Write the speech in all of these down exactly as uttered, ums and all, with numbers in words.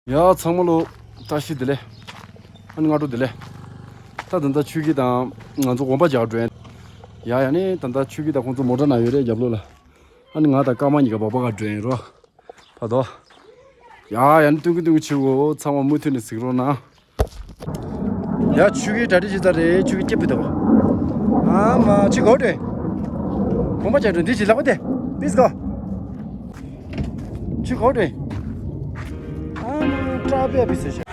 ཡ་ཚང་མ་ལོ། བཀྲ་ཤིས་བདེ་ལེགས། ཨ་ནི་སྔ་དྲོ་བདེ་ལེགས། ད་ད་ལྟ་ཆོས་སྐྱིད་དང་ང་ཚོ་དགོན་པ་རྒྱག་འགྲོ་ཡིན། ཡ་ཡ་ནི་ད་ལྟ་ཆོས་སྐྱིད་དང་ཁོང་ཚོ་མོ་ཊ་ནང་ཡོད་རེད། རྒྱབ་ལོགས་ལ། ཨ་ནི་ང་དང་ཀརྨ་གཉིས་ཀ་སྦག་སྦག་ག་འགྲོ་ཡིན་རོ། ཕ་དོ། ཡ་ཡ་ནི་སྟོན་གི་སྟོན་གི་བྱེད་དགོས། ཚང་མ་མུ་མཐུད་ནས་གཟིགས་རོགས་གནང་། ཡ་ཆོས་སྐྱིད་གྲ་སྒྲིག་བྱེད་ཚར་རེད། ཆོས་སྐྱིད་སྐྱིད་པོ་འདུག་ཨ་མ་ཆི་གོ་རེད། གོམ་པ་བྱ་འགྲོ་འདི་ཅི་ལག་པ་དེ། Let's go. ཆི་གོ་རེད། ཨ་མ་ཏྲ་བེ་བི་སི་ཤ།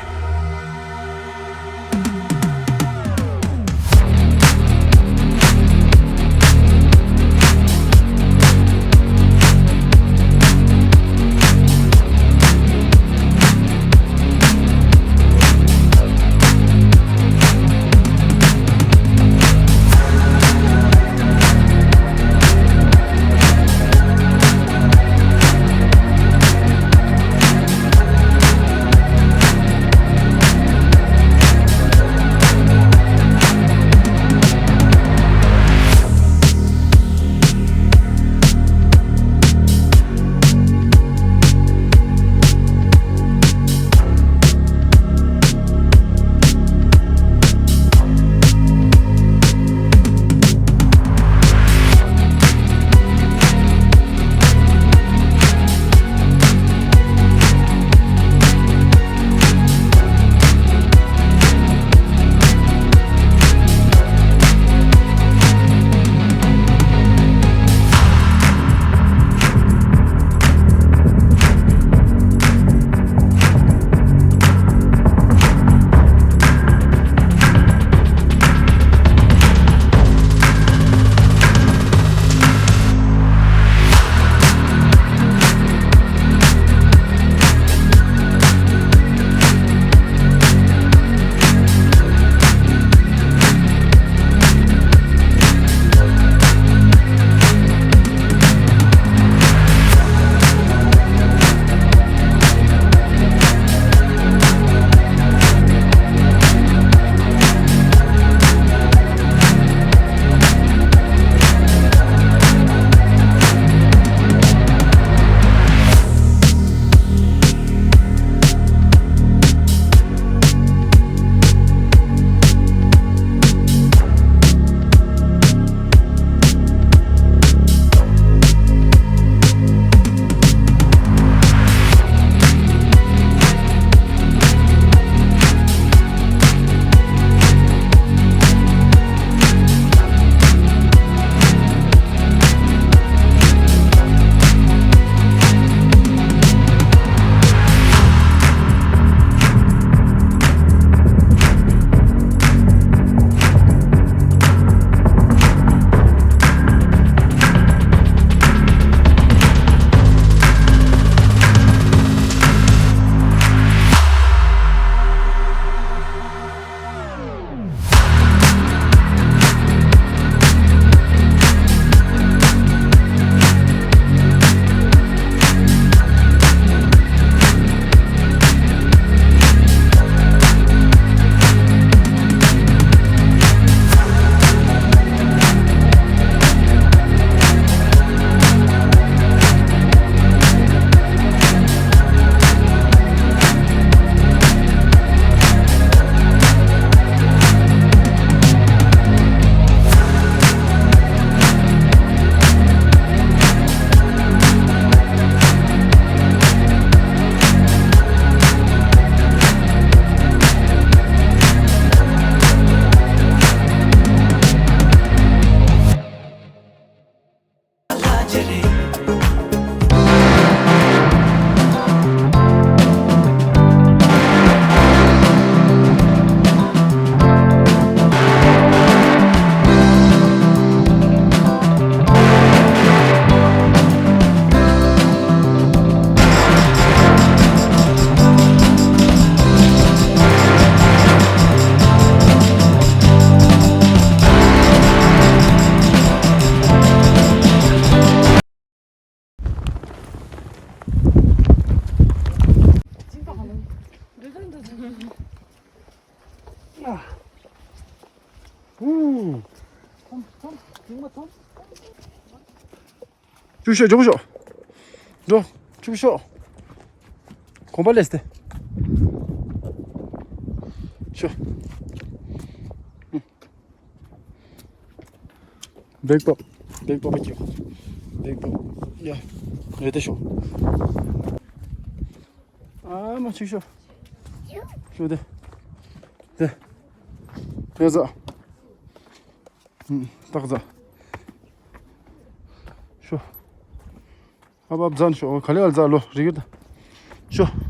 ཅུ་ཤོག་ཅུ་ཤོག་འགྲོ། ཅུ་ཤོག་གོམ་པ་ལེས་ཏེ། ཤོ། བེག་པོ། བེག་པོ་པ་ཀྱོ། བེག་པོ། ཡ། རེད་དེ་ཤོ། ཨ་མ་ཆིག་ཤོ། ཤོ་དེ། དེ། དེ་ཟ། ཨུམ། ཏག་ཟ། ཤོ། ཨ་བབ་ཛན་ཤོ། ག་ལེ་ཨལ་ཛ་ལོ་རིག་ད། ཤོ། ཤ།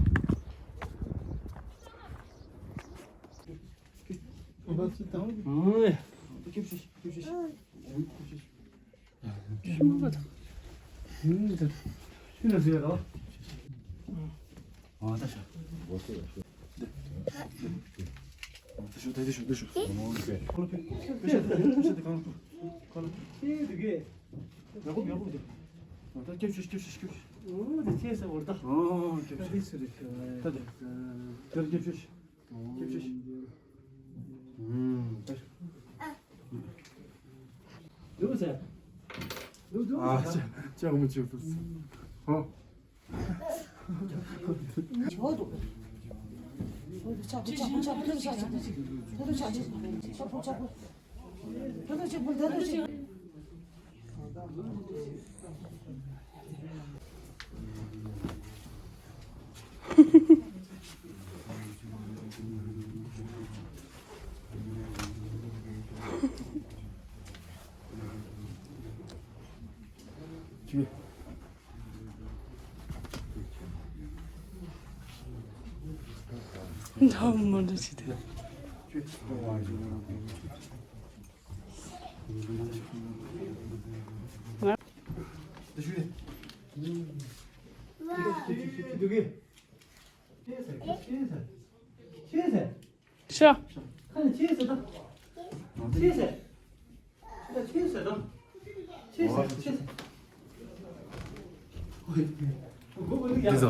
འདི་ཚོ།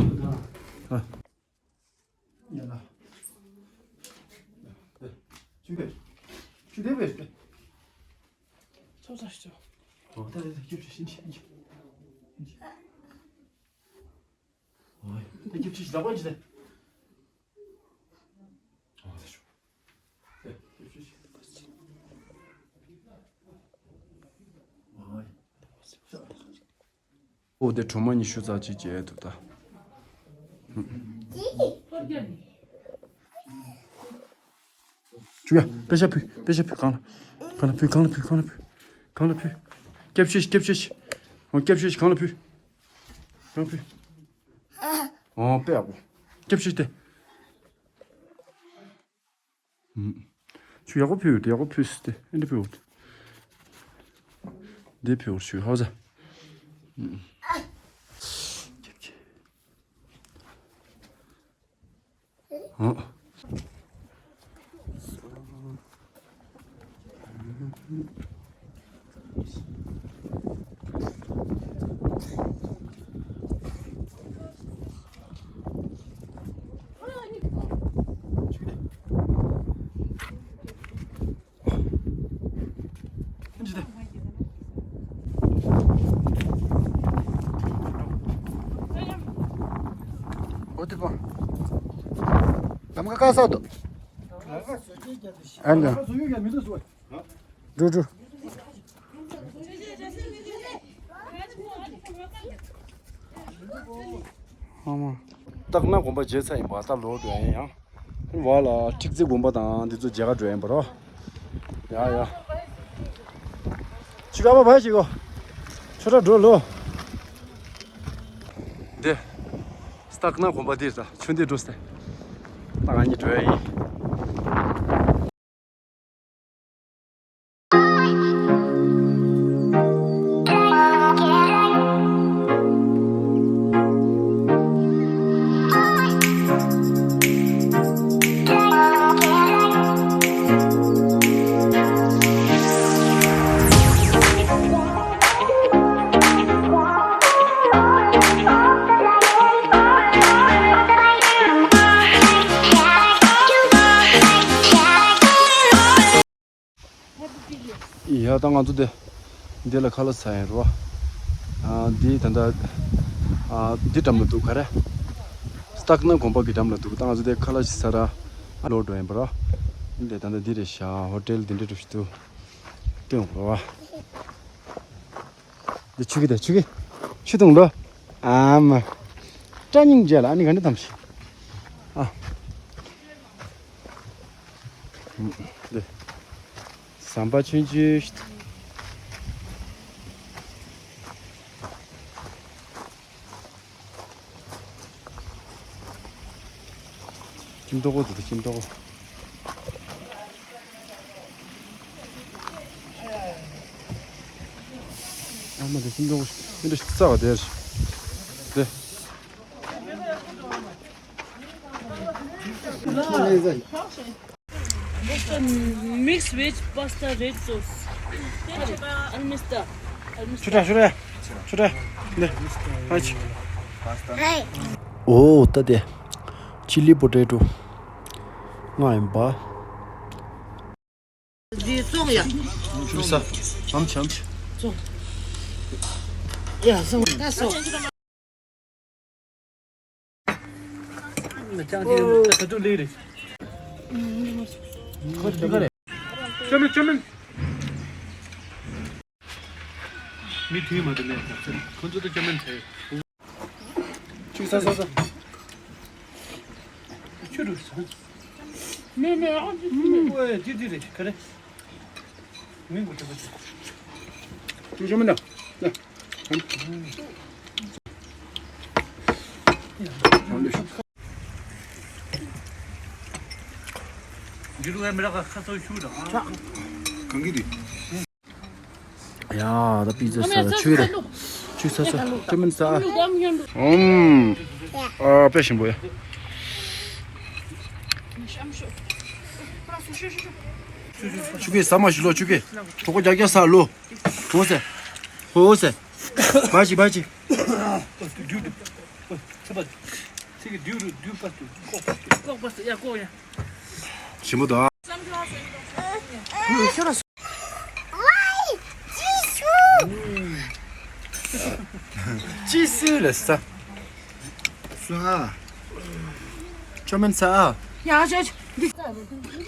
ཨ། ཡ་ལ། ཆུ་བེ། ཆུ་དེ་བེ། ཚོ་ཚ་ཤོ། ཨོ་ད་ད་ཁྱབ་ཆུ་ཤིན་ཤིན། ཨོ་ད་ཁྱབ་ཆུ་ཞིག་ལག་པ་ཅི་ད། ཨོ་ད་ཤོ། ད་ཁྱབ་ཆུ་ཤིག། ཨོ། འོ་དེ་གྲོ་མ་ཉི་ཤུ་རྩ་གཅིག་བྱས་འདུག་ད། ཅུ་ཡ། པེ་ཤ་ཕུལ། པེ་ཤ་ཕུལ། གང་ལ། གང་ལ་ཕུལ། གང་ལ་ཕུལ། གང་ལ་ཕུལ། གང་ལ་ཕུལ། སྐྱབས་ཤིག་སྐྱབས་ཤིག་ཨོ་སྐྱབས་ཤིག་གང་ལ་ཕུལ། གང་ཕུལ། ཨོ་པེ་ཨ་པོ། སྐྱབས་ཤིག་སྟེ། ཁྱོད་ཡག་པོ་ཕུལ་ཡོད་དེ། ཡག་པོ་ཕུལ་སི་ཏེ། ཨེ་འདྲ་ཕུལ་ཡོད་དེ། འདི་ཕུལ་ཡོད་ཤུ་ཧའོ་ཟ། ཨོ། འོ་དེ་པ། ལམ་ཁ་ཁ་གསལ་འདུག་ཨ་ལ། འགྲོ་འགྲོ། ཨ་མ། སྟག་སྣ་དགོན་པ་མཇལ་ཚར་ཡིན་པ། ད་ལོག་འགྲོ་ཡིན་ཡང་། བ་ལ་ཁྲིག་རྩེ་དགོན་པ་དང་འདི་ཚོ་མཇལ་ག་འགྲོ་ཡིན་པ་རོ། ཡ་ཡ། ཅི་ག་བ་བ་ཞིག་གོ། ཆོ་འདྲ་འགྲོ་ལོ། འདི། སྟག་སྣ་དགོན་པ་འདིར་ད་ཆོས་འདི་འགྲོ་སྟེ། ད་ང་གཉིས་འགྲོ་ཡ་ཡིན། ཡ་ད་ང་ཚོ་དེ་འདི་ལ་ཁ་ལག་ཟ་ཡིན་རོ། ཨ་འདི་ད་ལྟ་ཨ་འདི་འགྲམ་ལ་འདུག་ག་རེ། སྟག་སྣ་དགོན་པ་གི་འགྲམ་ལ་འདུག་ད་ང་ཚོ་དེ་ཁ་ལག་ཟ་ར་ལོག་འགྲོ་ཡིན་པ་རོ། འདི་ད་ལྟ་འདི་རེད་ཤག་ཧོ་ཊེལ་འདི་འདྲ་འགྲོ་ཞིག་འདུག་སྟོན་དགོས་བ། འདི་ཆུ་གི་དེ་ཆུ་གི་ཆུ་འཐུང་འགྲོ། ཨ་མ། སྐྲ་སྙིང་རྗེ་ལ་ཨ་ནི་ག་འདྲ་དམ་ཤི། ཨ། འདི། ཟམ་པ་ཆུང་ཆུང་ཞིག་ཁྱིམ་ཐོག་གོ་དེ་ཁྱིམ་ཐོག་གོ། ཨ་མ་དེ་ཁྱིམ་ཐོག་གོ་མི་འདྲ་ཞིག་རྩ་བ་དེར་དེ། Mix veg pasta red sauce. Almista. Almista. ཆུ་ཁྲ་ཆུ་ཁྲ་ཆུ་ཁྲ། འདི། ཨ་ཅི། ཨོ་ད་དེ། ཅི་ལི་པོ་ཏེ་ཏོ། ང་ཡིན་པ། འདི་བཙོང་ཡ། ཆུ་ས། ཨམ་ཆི་ཨམ་ཆི། ཡ་སོང་ད་སོང་། ཅོ་མིན་ཅོ་མིན། མི་དུས་མ་དུ་མེད་ཁོ་ཚོ་ད་ཅོ་མིན་ཚེ། ཆུ་ས་ས་ས། ཆུ་རུ་ས། ནེ་ནེ་ཨོ་ཅི་ཅི་ནེ། ཨོ་ཏི་ཏི་རེ་ཁ་རེ། མིང་གོ་ཏི་གོ་ཏི། ཆུ་ཤོ་མི་ན། ན། འདི་རུ་ཨེ་མི་ར་ཁ་ཁ་སོ་ཤུ་ར། གང་གི་དུས། ཡ། ད་པི་ཛ་ཟ་ཆུ་རེད། ཆུ་ཟ་ཟ་ཅོ་མིན་ཟ། ཨམ། ཨ་དཔེ་ཞིམ་པོ་ཡ། ཆུ་གེ་ཟ་མ་ཞིག་ལོ་ཆུ་གེ་གྲོགས་པོ་རྒྱག་རྒྱག་ཟ་ལོ། ཧོ་ཟེ། ཧོ་ཟེ། བ་ཅི་བ་ཅི། ཞིམ་པོ་འདུག་ཨ། ཅི་སུ་ལ་ས། སུ་ཨ། ཅོ་མིན་ས་ཨ། ཡ་ཅོ་ཅོ།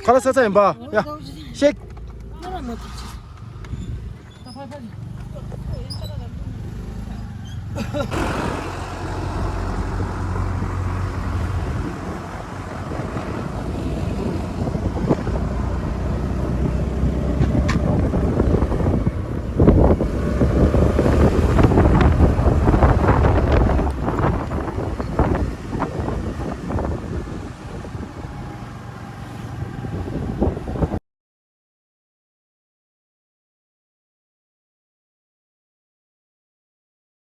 ཁ་ལ་ས་ས་ཡིན་པ། ཡ། ཤེག། ད་ཕར་ཕར།